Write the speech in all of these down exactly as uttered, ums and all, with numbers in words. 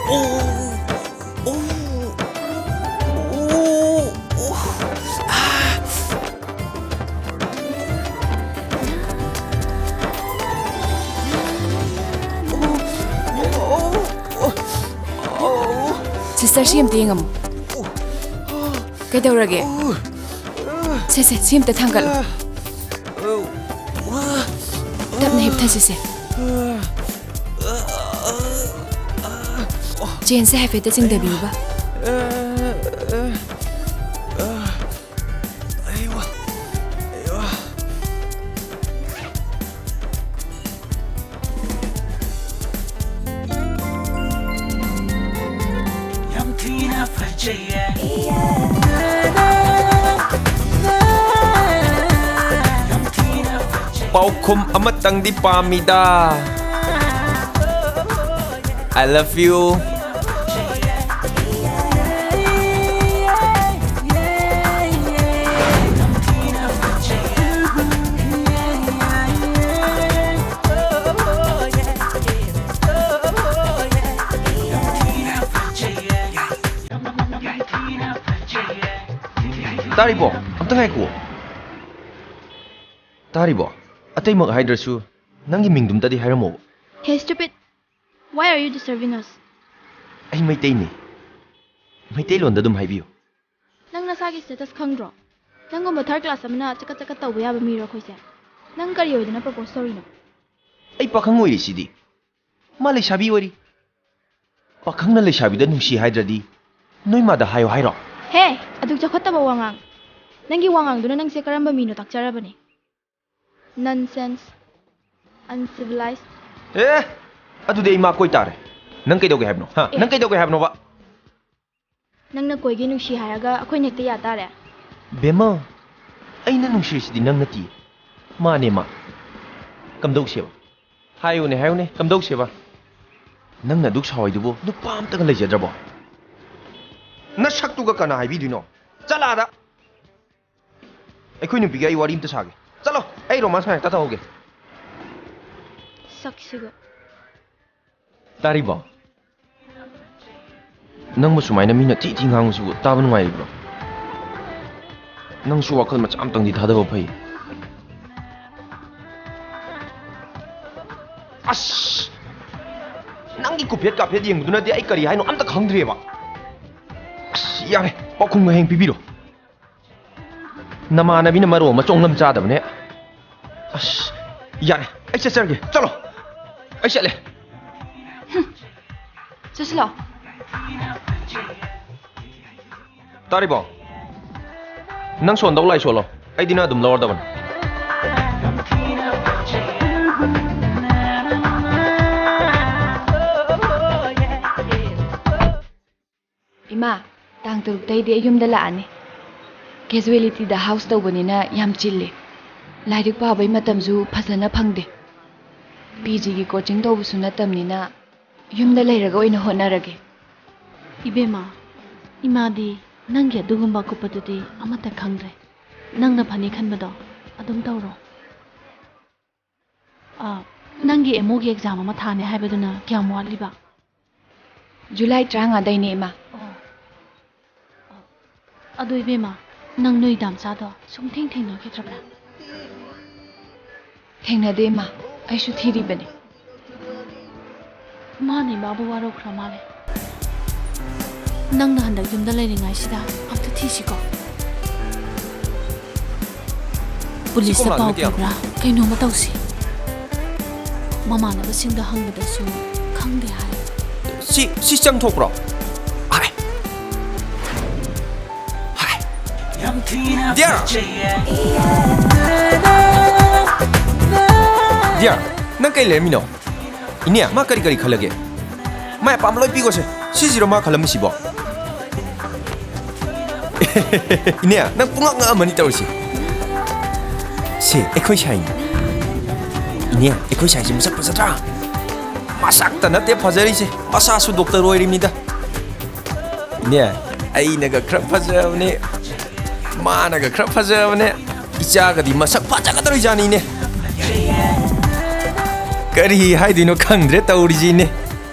ꯑꯣ! ꯑꯣ! ꯑꯣ! ꯑꯣ! ꯑꯥ! ꯑꯣ! ꯑꯣ! ꯑꯣ! ꯑꯣ! ꯁꯤꯁꯇꯔ, ꯁꯤ ꯑꯝꯇ ꯌꯦꯡꯉꯝꯃꯨ꯫ ꯀꯩꯗꯧꯔꯒꯦ? ꯁꯦ, ꯁꯦ, ꯁꯤ ꯑꯝꯇ ꯊꯥꯡꯒꯠꯂꯨ꯫ ꯇꯞꯅ ꯍꯤꯞꯊꯁꯤꯁꯦ꯫ ꯆꯦꯟꯁꯦ ꯍꯥꯏꯐꯦꯠꯇ ꯆꯤꯡꯊꯕꯤꯌꯨꯕ꯫ ꯌꯥꯝ ꯊꯤꯅ ꯐꯖꯩꯌꯦ꯫ ꯌꯥꯝ ꯊꯤꯅ ꯐꯖꯩ꯫ ꯄꯥꯎꯈꯨꯝ ꯑꯃꯇꯪꯗꯤ ꯄꯥꯝꯃꯤꯗ꯫ I love you꯫ ꯇꯥꯔꯤꯕꯣ? ꯑꯝꯇ ꯉꯥꯏꯈꯨꯑꯣ꯫ ꯇꯥꯔꯤꯕꯣ? ꯑꯇꯩꯃꯛ ꯍꯥꯏꯗ꯭ꯔꯁꯨ ꯅꯪꯒꯤ ꯃꯤꯡꯗꯨꯝꯇꯗꯤ ꯍꯥꯏꯔꯝꯃꯣꯕ꯫ Hey, stupid! Why are you disturbing us? ꯑꯩ ꯃꯩꯇꯩꯅꯤ꯫ ꯃꯩꯇꯩꯂꯣꯟꯗ ꯑꯗꯨꯝ ꯍꯥꯏꯕꯤꯌꯨ꯫ ꯅꯪ ꯅꯁꯥꯒꯤ status ꯈꯪꯗ꯭ꯔꯣ? ꯅꯪꯒꯨꯝꯕ third class ꯑꯃꯅ ꯆꯀꯠ ꯆꯀꯠ ꯇꯧꯕ ꯌꯥꯕ ꯃꯤꯔꯣ ꯑꯩꯈꯣꯏꯁꯦ? ꯅꯪ ꯀꯔꯤ ꯑꯣꯏꯗꯅ propose ꯇꯧꯔꯤꯅꯣ? ꯑꯩ ꯄꯥꯈꯪ ꯑꯣꯏꯔꯤꯁꯤꯗꯤ꯫ ꯃꯥ ꯂꯩꯁꯥꯕꯤ ꯑꯣꯏꯔꯤ꯫ ꯄꯥꯈꯪꯅ ꯂꯩꯁꯥꯕꯤꯗ ꯅꯨꯡꯁꯤ ꯍꯥꯏꯗ꯭ꯔꯗꯤ ꯅꯣꯏ ꯃꯥꯗ ꯍꯥꯏꯌꯣ ꯍꯥꯏꯔꯣ? ꯍꯦ! ꯑꯗꯨꯛ ꯆꯥꯎꯈꯠꯇꯕ ꯋꯥꯉꯥꯡ꯫ ꯅꯪꯒꯤ ꯋꯥꯉꯥꯡꯗꯨꯅ ꯅꯪꯁꯦ ꯀꯔꯝꯕ ꯃꯤꯅꯣ ꯇꯥꯛꯆꯔꯕꯅꯦ꯫ Nonsense. Uncivilized. ꯑꯦ! ꯑꯗꯨꯗꯤ ꯑꯩ ꯃꯥ ꯀꯣꯏ ꯇꯥꯔꯦ꯫ ꯅꯪ ꯀꯩꯗꯧꯒꯦ ꯍꯥꯏꯕꯅꯣ? ꯍꯥ? ꯑꯦ꯫ ꯅꯪ ꯀꯩꯗꯧꯒꯦ ꯍꯥꯏꯕꯅꯣꯕ? ꯅꯪꯅ ꯀꯣꯏꯒꯦ ꯅꯨꯡꯁꯤ ꯍꯥꯏꯔꯒ ꯑꯩꯈꯣꯏꯅ ꯍꯦꯛꯇ ꯌꯥ ꯇꯥꯔꯦ? ꯕꯦꯝꯃ, ꯑꯩꯅ ꯅꯨꯡꯁꯤꯔꯤꯁꯤꯗꯤ ꯅꯪ ꯅꯠꯇꯤꯌꯦ꯫ ꯃꯥꯅꯦ ꯃꯥ꯫ ꯀꯝꯗꯧꯁꯦꯕ? ꯍꯥꯏꯌꯨꯅꯦ, ꯍꯥꯏꯌꯨꯅꯦ, ꯀꯝꯗꯧꯁꯦꯕ? ꯅꯪꯅ ꯑꯗꯨꯛ ꯁꯥꯎꯏꯗꯨꯕꯨ ꯅꯨꯄꯥ ꯑꯝꯇꯒ ꯂꯩꯖꯗ꯭ꯔꯕꯣ? ꯅꯁꯛꯇꯨꯒ ꯀꯅꯥ ꯍꯥꯏꯕꯤꯗꯣꯏꯅꯣ? ꯆꯠꯂꯥꯗ! ꯑꯩꯈꯣꯏ ꯅꯨꯄꯤꯒ ꯑꯩ ꯋꯥꯔꯤ ꯑꯝꯇ ꯁꯥꯒꯦ꯫ ꯆꯠꯂꯣ, ꯑꯩ romance ꯉꯥꯏꯍꯥꯛꯇ ꯇꯧꯍꯧꯒꯦ꯫ ꯁꯛꯁꯤꯒ꯫ ꯇꯥꯔꯤꯕꯣ? ꯅꯪꯕꯨ ꯁꯨꯃꯥꯏꯅ ꯃꯤꯅ ꯊꯤ ꯊꯤ ꯉꯥꯡꯕꯁꯤꯕꯨ ꯇꯥꯕ ꯅꯨꯡꯉꯥꯏꯔꯤꯕ꯭ꯔꯣ? ꯅꯪꯁꯨ ꯋꯥꯈꯜ ꯃꯆꯥ ꯑꯝꯇꯪꯗꯤ ꯊꯥꯗꯕ ꯐꯩ꯫ ꯑꯁ! ꯅꯪꯒꯤ ꯀꯨꯐꯦꯠ ꯀꯥꯐꯦꯠ ꯌꯦꯡꯕꯗꯨꯅꯗꯤ ꯑꯩ ꯀꯔꯤ ꯍꯥꯏꯅꯣ ꯑꯝꯇ ꯈꯪꯗ꯭ꯔꯦꯕ꯫ ꯑꯁ, ꯌꯥꯔꯦ, ꯄꯥꯎꯈꯨꯝꯒ ꯍꯌꯦꯡ ꯄꯤꯕꯤꯔꯣ꯫ ꯅꯃꯥꯟꯅꯕꯤꯅ ꯃꯔꯣ ꯑꯃ ꯆꯣꯡꯂꯝ ꯆꯥꯗꯕꯅꯦ꯫ ꯑꯁ, ꯌꯥꯔꯦ, ꯑꯩ ꯆꯠꯆꯔꯒꯦ꯫ ꯆꯠꯂꯣ, ꯑꯩ ꯆꯠꯂꯦ꯫ ꯆꯠꯁꯤꯂꯣ꯫ ꯇꯥꯔꯤꯕꯣ? ꯅꯪ ꯁꯣꯟꯗꯧ ꯂꯥꯏ ꯁꯣꯜꯂꯣ, ꯑꯩꯗꯤ ꯅꯪ ꯑꯗꯨꯝ ꯂꯧꯔꯗꯕꯅꯤ꯫ ꯏꯃꯥ, ꯇꯥꯡ ꯇꯔꯨꯛꯇꯩꯗꯤ ꯑꯩ ꯌꯨꯝꯗ ꯂꯥꯛꯑꯅꯤ꯫ ꯀꯦꯖꯨꯋꯦꯂꯤꯇꯤꯗ ꯍꯥꯎꯁ ꯇꯧꯕꯅꯤꯅ ꯌꯥꯝ ꯆꯤꯜꯂꯤ꯫ ꯂꯥꯏꯔꯤꯛ ꯄꯥꯕꯩ ꯃꯇꯝꯁꯨ ꯐꯖꯅ ꯐꯪꯗꯦ꯫ ꯄꯤ ꯖꯤꯒꯤ ꯀꯣꯆꯤꯡ ꯇꯧꯕꯁꯨ ꯅꯠꯇꯕꯅꯤꯅ ꯌꯨꯝꯗ ꯂꯩꯔꯒ ꯑꯣꯏꯅ ꯍꯣꯠꯅꯔꯒꯦ꯫ ꯏꯕꯦꯝꯃ, ꯏꯃꯥꯗꯤ ꯅꯪꯒꯤ ꯑꯗꯨꯒꯨꯝꯕ ꯑꯀꯨꯞꯄꯗꯨꯗꯤ ꯑꯃꯠꯇ ꯈꯪꯗ꯭ꯔꯦ꯫ ꯅꯪꯅ ꯐꯅꯤ ꯈꯟꯕꯗꯣ ꯑꯗꯨꯝ ꯇꯧꯔꯣ꯫ ꯑ, ꯅꯪꯒꯤ ꯑꯦꯝ ꯑꯣꯒꯤ ꯑꯦꯛꯖꯥꯝ ꯑꯃ ꯊꯥꯅꯤ ꯍꯥꯏꯕꯗꯨꯅ ꯀꯌꯥꯝ ꯋꯥꯠꯂꯤꯕ? ꯖꯨꯂꯥꯏ ꯇꯔꯥꯃꯉꯥꯗꯩꯅꯦ, ꯏꯃꯥ꯫ ꯑꯣ꯫ ꯑꯗꯣ ꯏꯕꯦꯝꯃ, ꯅꯪ ꯅꯣꯏ ꯗꯥꯝꯆꯥꯗꯣ ꯁꯨꯝ ꯊꯦꯡ ꯊꯦꯡꯅꯈꯤꯗ꯭ꯔꯕ꯭ꯔꯥ? ꯊꯦꯡꯅꯗꯦ, ꯏꯃꯥ꯫ ꯑꯩꯁꯨ ꯊꯤꯔꯤꯕꯅꯤ꯫ ꯃꯥꯅ ꯏꯃꯥꯕꯨ ꯋꯥꯔꯧꯈ꯭ꯔ ꯃꯥꯜꯂꯦ꯫ ꯅꯪꯅ ꯍꯟꯗꯛ ꯌꯨꯝꯗ ꯂꯩꯔꯤꯉꯩꯁꯤꯗ ꯑꯝꯇ ꯊꯤꯁꯤꯀꯣ꯫ ꯄꯨꯂꯤꯁꯇ ꯁꯤ ꯀꯣꯝꯂꯥꯗꯨꯅ ꯄꯥꯎ ꯀꯌꯥꯅꯣ? ꯄꯤꯕ꯭ꯔꯥ? ꯀꯩꯅꯣꯝꯃ ꯇꯧꯁꯤ꯫ ꯃꯃꯥꯟꯅꯕꯁꯤꯡꯗ ꯍꯪꯕꯗꯁꯨ ꯈꯪꯗꯦ ꯍꯥꯏ꯫ ꯁꯤ, ꯁꯤ ꯆꯪꯊꯣꯛꯄ꯭ꯔꯣ? ꯍꯥꯏ꯫ ꯍꯥꯏ꯫ ꯗꯤꯌꯥꯔ! ꯗꯤꯌꯥꯔ, ꯅꯪ ꯀꯩ ꯂꯩꯔꯝꯃꯤꯅꯣ? ꯏꯅꯦ, ꯃꯥ ꯀꯔꯤ ꯀꯔꯤ ꯈꯜꯂꯒꯦ? ꯃꯥꯏ ꯑꯄꯥꯝꯕ ꯂꯣꯏ ꯄꯤꯈꯣꯁꯦ꯫ ꯁꯤꯁꯤꯔꯣ ꯃꯥ ꯈꯜꯂꯝꯃꯤꯁꯤꯕꯣ? ꯏꯅꯦ, ꯅꯪ ꯄꯨꯡꯉꯛ ꯉꯛꯑꯝꯃꯅꯤ ꯇꯧꯔꯤꯁꯦ꯫ ꯁꯦ, ꯑꯩꯈꯣꯏ ꯁꯥꯏꯅꯤ꯫ ꯏꯅꯦ, ꯑꯩꯈꯣꯏ ꯁꯥꯏꯁꯦ ꯃꯁꯛ ꯐꯖꯗ꯭ꯔꯥ? ꯃꯁꯛꯇ ꯅꯠꯇꯦ ꯐꯖꯔꯤꯁꯦ, ꯃꯁꯥꯁꯨ ꯗꯣꯛꯇꯔ ꯑꯣꯏꯔꯤꯕꯅꯤꯗ꯫ ꯏꯅꯦ, ꯑꯩꯅꯒ ꯈꯔ ꯐꯖꯕꯅꯦ, ꯃꯥꯅꯒ ꯈꯔ ꯐꯖꯕꯅꯦ, ꯏꯆꯥꯒꯗꯤ ꯃꯁꯛ ꯐꯖꯒꯗꯧꯔꯤꯖꯥꯠꯅꯤꯅꯦ꯫ ꯀꯔꯤ ꯍꯥꯏꯗꯣꯏꯅꯣ ꯈꯪꯗ꯭ꯔꯦ ꯇꯧꯔꯤꯁꯤꯅꯦ꯫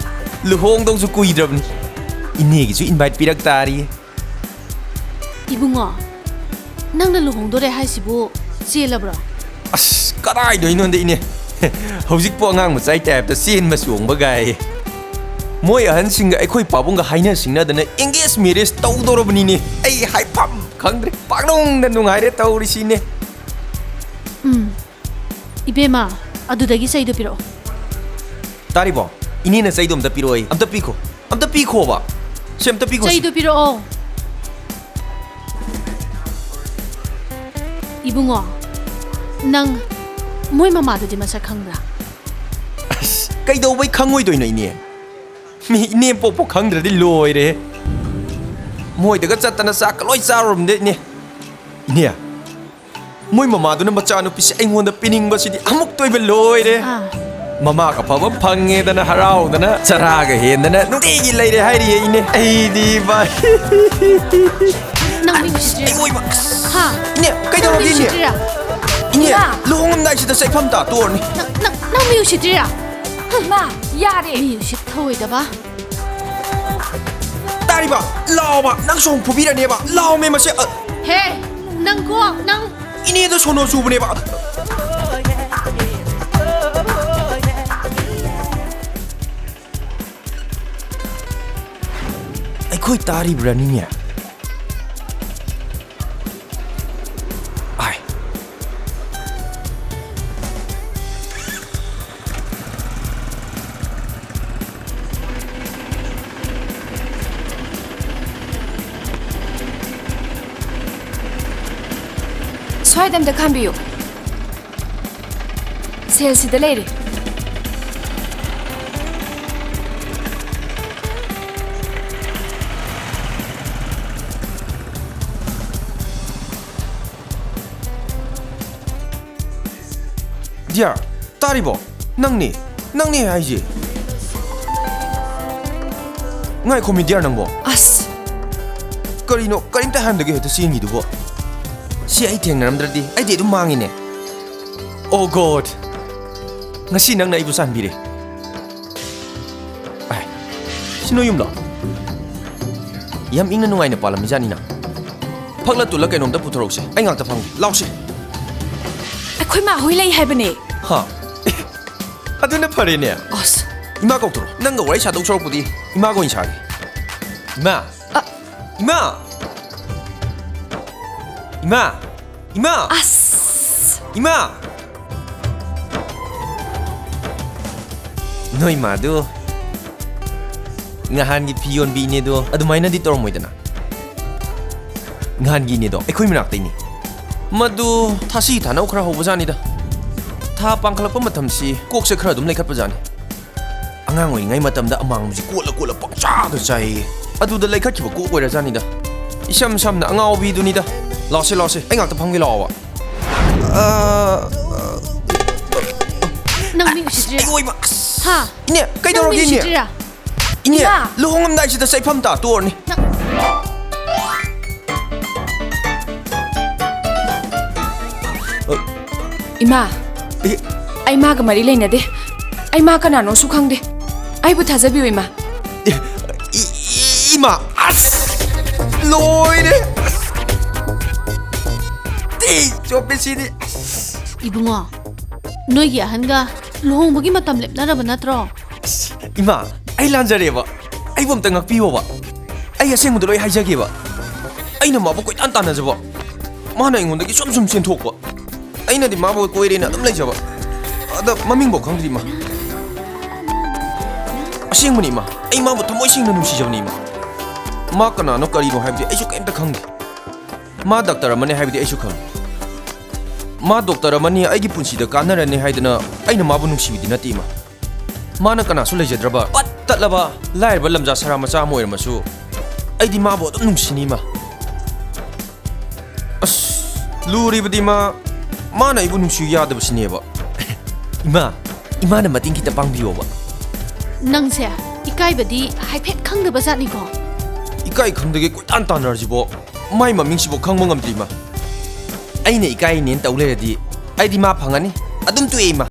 ꯂꯨꯍꯣꯡꯗꯧꯁꯨ ꯀꯨꯏꯗ꯭ꯔꯕꯅꯤ꯫ ꯏꯅꯦꯒꯤꯁꯨ invite ꯄꯤꯔꯛ ꯇꯥꯔꯤ꯫ ꯏꯕꯨꯡꯉꯣ, ꯅꯪꯅ ꯂꯨꯍꯣꯡꯗꯣꯔꯦ ꯍꯥꯏꯁꯤꯕꯨ ꯆꯦꯜꯂꯕ꯭ꯔꯣ? ꯑꯁ, ꯀꯗꯥꯏꯗꯩꯅꯣꯗ ꯏꯅꯦ꯫ ꯍꯧꯖꯤꯛꯄꯨ ꯑꯉꯥꯡ ꯃꯆꯥꯒꯤ type ꯇ ꯆꯦꯟꯕ ꯆꯣꯡꯕ ꯒꯥꯏ꯫ ꯃꯣꯏ ꯑꯍꯟꯁꯤꯡꯒ ꯑꯩꯈꯣꯏ ꯄꯥꯕꯨꯡꯒ ꯍꯥꯏꯅ ꯁꯤꯡꯅꯗꯅ engage marriage ꯇꯧꯗꯧꯔꯕꯅꯤꯅꯦ꯫ ꯑꯩ ꯍꯥꯏꯐꯝ ꯈꯪꯗ꯭ꯔꯦ꯫ ꯄꯥꯛꯅꯨꯡꯗ ꯅꯨꯡꯉꯥꯏꯔꯦ ꯇꯧꯔꯤꯁꯤꯅꯦ꯫ ꯎꯝ꯫ ꯏꯕꯦꯝꯃ, ꯑꯗꯨꯗꯒꯤ ꯆꯩꯗꯣ ꯄꯤꯔꯛꯑꯣ꯫ ꯇꯥꯔꯤꯕꯣ? ꯏꯅꯦꯅ ꯆꯩꯗꯣ ꯑꯝꯇ ꯄꯤꯔꯛꯑꯣꯌꯦ꯫ ꯑꯝꯇ ꯄꯤꯈꯣ꯫ ꯑꯝꯇ ꯄꯤꯈꯣꯕ꯫ ꯁꯦ, ꯑꯝꯇ ꯄꯤꯈꯣ, ꯁꯦ꯫ ꯆꯩꯗꯣ ꯄꯤꯔꯛꯑꯣ꯫ ꯏꯕꯨꯡꯉꯣ, ꯅꯪ ꯃꯣꯏ ꯃꯃꯥꯗꯨꯗꯤ ꯃꯁꯛ ꯈꯪꯕ꯭ꯔꯥ? ꯑꯁ, ꯀꯩꯗꯧꯕꯩ ꯈꯪꯉꯣꯏꯗꯣꯏꯅꯣ, ꯏꯅꯦ? ꯃꯤ ꯏꯅꯦ ꯄꯣꯛꯄ ꯈꯪꯗ꯭ꯔꯗꯤ ꯂꯣꯏꯔꯦ꯫ ꯃꯣꯏꯗꯒ ꯆꯠꯇꯅ ꯆꯥꯛꯀ ꯂꯣꯏ ꯆꯥꯔꯨꯔꯕꯅꯦ, ꯏꯅꯦ꯫ ꯏꯅꯦ, ꯃꯣꯏ ꯃꯃꯥꯗꯨꯅ ꯃꯆꯥꯅꯨꯄꯤꯁꯦ ꯑꯩꯉꯣꯟꯗ ꯄꯤꯅꯤꯡꯕꯁꯤꯗꯤ ꯑꯃꯨꯛꯇ ꯑꯣꯏꯕ ꯂꯣꯏꯔꯦ꯫ ꯑꯥ꯫ ꯃꯃꯥꯒ ꯐꯕ ꯐꯪꯉꯦꯗꯅ ꯍꯔꯥꯎꯗꯅ ꯆꯔꯥꯒ ꯍꯦꯟꯗꯅ ꯅꯨꯡꯇꯤꯒꯤ ꯂꯩꯔꯦ ꯍꯥꯏꯔꯤꯌꯦ, ꯏꯅꯦ꯫ ꯑꯩꯗꯤ ꯚꯥꯏ꯫ ꯅꯪ ꯃꯤ ꯎꯁꯤꯠꯇ꯭ꯔꯤꯔꯥ? ꯑꯩ ꯑꯣꯏꯕ꯫ ꯍꯥ? ꯏꯅꯦ, ꯀꯩꯗꯧꯔꯒꯦ, ꯅꯪ ꯃꯤ ꯏꯅꯦ? ꯎꯁꯤꯠꯇ꯭ꯔꯤꯔꯥ? ꯏꯅꯦ, ꯏꯃꯥ! ꯂꯨꯍꯣꯡꯉꯝꯗꯥꯏꯁꯤꯗ ꯆꯩꯐꯝ ꯇꯥ ꯇꯣꯛꯑꯅꯤ꯫ ꯅꯪ, ꯅꯪ, ꯅꯪ ꯃꯤ ꯎꯁꯤꯠꯇ꯭ꯔꯤꯔꯥ? ꯏꯃꯥ, ꯌꯥꯔꯦ! ꯃꯤ ꯎꯁꯤꯠ ꯊꯧꯑꯣꯏꯗꯕ꯫ ꯇꯥꯔꯤꯕ? ꯂꯥꯎꯕ! ꯅꯪꯁꯨ ꯑꯃꯨꯛ ꯐꯨꯕꯤꯔꯅꯦꯕ! ꯂꯥꯎꯃꯦ ꯃꯁꯦ! ꯑ, ꯍꯦ! ꯅꯪ ꯀꯣ, ꯅꯪ! ꯏꯅꯦꯗꯣ ꯁꯣꯅꯣ ꯆꯨꯕꯅꯦꯕ! ꯑꯩꯈꯣꯏ ꯇꯥꯔꯤꯕ꯭ꯔꯥꯅꯤꯅꯦ? ꯑꯥꯏ꯫ ꯁ꯭ꯋꯥꯏꯗ ꯑꯝꯇ ꯈꯥꯝꯕꯤꯌꯨ꯫ ꯁꯦꯜꯁꯤꯗ ꯂꯩꯔꯦ꯫ ꯗꯤꯌꯥꯔ, ꯇꯥꯔꯤꯕꯣ? ꯅꯪꯅꯦ, ꯅꯪꯅꯦ ꯍꯥꯏꯁꯦ꯫ ꯉꯥꯏꯈꯣꯃꯤ ꯗꯤꯌꯥꯔ ꯅꯪꯕꯣ꯫ ꯑꯁ! ꯀꯔꯤꯅꯣ, ꯀꯔꯤꯝꯇ ꯍꯥꯏꯔꯝꯗꯒꯦ ꯍꯦꯛꯇ ꯆꯦꯟꯈꯤꯗꯨꯕꯣ? ꯁꯤ ꯑꯩ ꯊꯦꯡꯅꯔꯝꯗ꯭ꯔꯗꯤ ꯑꯩꯗꯤ ꯑꯗꯨꯝ ꯃꯥꯡꯉꯤꯅꯦ꯫ Oh God! ꯉꯁꯤ ꯅꯪꯅ ꯑꯩꯕꯨ ꯆꯥꯟꯕꯤꯔꯦ꯫ ꯑꯥꯏ, ꯁꯤ ꯅꯣꯏ ꯌꯨꯝꯂꯣ? ꯌꯥꯝ ꯏꯪꯅ ꯅꯨꯡꯉꯥꯏꯅ ꯄꯥꯜꯂꯝꯃꯤꯖꯥꯠꯅꯤꯅ꯫ ꯐꯛꯂ ꯇꯨꯜꯂ ꯀꯩꯅꯣꯝꯇ ꯄꯨꯊꯣꯔꯛꯎꯁꯦ, ꯑꯩ ꯉꯥꯛꯇ ꯐꯝꯒꯦ꯫ ꯂꯥꯎꯁꯦ꯫ ꯑꯩꯈꯣꯏ ꯃꯥ ꯍꯣꯏ ꯂꯩ ꯍꯥꯏꯕꯅꯦ꯫ ꯍꯥ? ꯑꯗꯨꯅ ꯐꯔꯦꯅꯦ꯫ ꯑꯁ꯫ ꯏꯃꯥ ꯀꯧꯊꯣꯔꯛꯑꯣ꯫ ꯅꯪꯒ ꯋꯥꯔꯤ ꯁꯥꯗꯧ ꯁꯔꯨꯛꯄꯨꯗꯤ ꯏꯃꯥꯒ ꯑꯣꯏꯅ ꯁꯥꯒꯦ꯫ ꯏꯃꯥ! ꯑ꯫ ꯏꯃꯥ! ꯏꯃꯥ! ꯏꯃꯥ! ꯑꯁ! ꯏꯃꯥ! ꯅꯣꯏ ꯃꯥꯗꯨ ꯉꯍꯥꯟꯒꯤ ꯐꯤ ꯌꯣꯟꯕꯤ ꯏꯅꯦꯗꯣ ꯑꯗꯨꯃꯥꯏꯅꯗꯤ ꯇꯧꯔꯝꯃꯣꯏꯗꯅ꯫ ꯉꯍꯥꯟꯒꯤ ꯏꯅꯦꯗꯣ ꯑꯩꯈꯣꯏ ꯃꯅꯥꯛꯇꯩꯅꯤ꯫ ꯃꯗꯨ ꯊꯥꯁꯤ ꯊꯥꯅꯧ ꯈꯔ ꯍꯧꯕꯖꯥꯠꯅꯤꯗ꯫ ꯊꯥ ꯄꯥꯡꯈꯠꯂꯛꯄ ꯃꯇꯝꯁꯤ ꯀꯣꯛꯁꯦ ꯈꯔ ꯑꯗꯨꯝ ꯂꯩꯈꯠꯄꯖꯥꯠꯅꯤ꯫ ꯑꯉꯥꯡ ꯑꯣꯏꯔꯤꯉꯩ ꯃꯇꯝꯗ ꯑꯃꯥꯡꯕꯁꯤ ꯀꯣꯠꯂ ꯀꯣꯠꯂ ꯄꯪꯆꯥꯗ ꯆꯥꯏꯌꯦ꯫ ꯑꯗꯨꯗ ꯂꯩꯈꯠꯈꯤꯕ ꯀꯣꯛ ꯑꯣꯏꯔꯖꯥꯠꯅꯤꯗ꯫ ꯏꯁꯝ ꯁꯝꯅ ꯑꯉꯥꯎꯕꯤꯗꯨꯅꯤꯗ꯫ ꯂꯥꯎꯁꯦ, ꯂꯥꯎꯁꯦ, ꯑꯩ ꯉꯥꯛꯇ ꯐꯝꯒꯦ ꯂꯥꯛꯑꯣꯕ꯫ ꯑ, ꯅꯪ ꯃꯤ ꯎꯁꯤꯠꯇ꯭ꯔꯤꯔꯥ? ꯑꯩ ꯑꯣꯏꯕ꯫ ꯑꯁ꯫ ꯍꯥ? ꯏꯅꯦ, ꯀꯩꯗꯧꯔꯒꯦ, ꯅꯪ ꯃꯤ ꯏꯅꯦ? ꯎꯁꯤꯠꯇ꯭ꯔꯤꯔꯥ? ꯏꯅꯦ, ꯏꯃꯥ! ꯂꯨꯍꯣꯡꯉꯝꯗꯥꯏꯁꯤꯗ ꯆꯩꯐꯝ ꯇꯥ ꯇꯣꯛꯑꯅꯤ꯫ ꯏꯃꯥ, ꯑꯦ, ꯑꯩ ꯃꯥꯒ ꯃꯔꯤ ꯂꯩꯅꯗꯦ꯫ ꯑꯩ ꯃꯥ ꯀꯅꯥꯅꯣꯁꯨ ꯈꯪꯗꯦ꯫ ꯑꯩꯕꯨ ꯊꯥꯖꯕꯤꯌꯨ, ꯏꯃꯥ꯫ ꯑꯦ, ꯏ-, ꯏ-, ꯏꯃꯥ, ꯑꯁ! ꯂꯣꯏꯔꯦ! ꯑꯁ! ꯇꯤ ꯆꯣꯞꯄꯦ ꯁꯤꯗꯤ! ꯑꯁ! ꯏꯕꯨꯡꯉꯣ, ꯅꯣꯏꯒꯤ ꯑꯍꯟꯒ ꯂꯨꯍꯣꯡꯕꯒꯤ ꯃꯇꯝ ꯂꯦꯞꯅꯔꯕ ꯅꯠꯇ꯭ꯔꯣ? ꯑꯁ! ꯏꯃꯥ, ꯑꯩ ꯂꯥꯟꯖꯔꯦꯕ꯫ ꯑꯩꯕꯨ ꯑꯝꯇ ꯉꯥꯛꯄꯤꯌꯣꯕ꯫ ꯑꯩ ꯑꯁꯦꯡꯕꯗꯣ ꯂꯣꯏ ꯍꯥꯏꯖꯒꯦꯕ꯫ ꯑꯩꯅ ꯃꯥꯕꯨ ꯀꯣꯏꯇꯥꯟ ꯇꯥꯟꯅꯖꯕ꯫ ꯃꯥꯅ ꯑꯩꯉꯣꯟꯗꯒꯤ ꯁꯨꯝ ꯁꯨꯝ ꯆꯦꯟꯊꯣꯛꯄ꯫ ꯑꯩꯅꯗꯤ ꯃꯥꯕꯨ ꯀꯣꯏꯔꯦꯅ ꯑꯗꯨꯝ ꯂꯩꯖꯕ꯫ ꯑꯗ ꯃꯃꯤꯡꯐꯥꯎ ꯈꯪꯗ꯭ꯔꯤ ꯃꯥ꯫ ꯑꯁꯦꯡꯕꯅꯤ ꯏꯃꯥ, ꯑꯩ ꯃꯥꯕꯨ ꯊꯃꯣꯏ ꯁꯦꯡꯅ ꯅꯨꯡꯁꯤꯖꯕꯅꯤ ꯏꯃꯥ꯫ ꯃꯥ ꯀꯅꯥꯅꯣ ꯀꯔꯤꯅꯣ ꯍꯥꯏꯕꯗꯤ ꯑꯩꯁꯨ ꯀꯩꯝꯇ ꯈꯪꯗꯦ꯫ ꯃꯥ ꯗꯥꯛꯇꯔ ꯑꯃꯅꯤ ꯍꯥꯏꯕꯗꯤ ꯑꯩꯁꯨ ꯈꯪꯉꯤ꯫ ꯃꯥ ꯗꯣꯛꯇꯔ ꯑꯃꯅꯤ, ꯑꯩꯒꯤ ꯄꯨꯟꯁꯤꯗ ꯀꯥꯟꯅꯔꯅꯤ ꯍꯥꯏꯗꯅ ꯑꯩꯅ ꯃꯥꯕꯨ ꯅꯨꯡꯁꯤꯕꯤꯗꯤ ꯅꯠꯇꯦ ꯏꯃꯥ꯫ ꯃꯥꯅ ꯀꯅꯥꯁꯨ ꯂꯩꯖꯗ꯭ꯔꯕ ꯄꯠ ꯇꯠꯂꯕ ꯂꯥꯏꯔꯕ ꯂꯝꯖꯥ ꯁꯔꯥ ꯃꯆꯥ ꯑꯃ ꯑꯣꯏꯔꯝꯃꯁꯨ ꯑꯩꯗꯤ ꯃꯥꯕꯨ ꯑꯗꯨꯝ ꯅꯨꯡꯁꯤꯅꯤ ꯏꯃꯥ꯫ ꯑꯁ, ꯂꯨꯔꯤꯕꯗꯤ ꯃꯥ, ꯃꯥꯅ ꯑꯩꯕꯨ ꯅꯨꯡꯁꯤꯌꯨ ꯌꯥꯗꯕꯁꯤꯅꯦꯕ꯫ ꯏꯃꯥ, ꯏꯃꯥꯅ ꯃꯇꯦꯡ ꯈꯤꯇ ꯄꯥꯡꯕꯤꯌꯣꯕ꯫ ꯅꯪꯁꯦ ꯏꯀꯥꯏꯕꯗꯤ ꯍꯥꯏꯐꯦꯠ ꯈꯪꯗꯕ ꯖꯥꯠꯅꯤꯀꯣ꯫ ꯏꯀꯥꯏ ꯈꯪꯗꯒꯦ ꯀꯣꯏꯇꯥꯟ ꯇꯥꯟꯅꯔꯁꯤꯕꯣ꯫ ꯃꯥꯏ ꯃꯃꯤꯡꯁꯤꯕꯨ ꯈꯪꯕ ꯉꯝꯗ꯭ꯔꯤ ꯏꯃꯥ꯫ ꯑꯩꯅ ꯏꯀꯥꯏꯅꯦꯅ ꯇꯧ ꯂꯩꯔꯗꯤ ꯑꯩꯗꯤ ꯃꯥ ꯐꯪꯉꯅꯤ꯫ ꯑꯗꯨꯝ ꯇꯣꯛꯑꯦ ꯏꯃꯥ꯫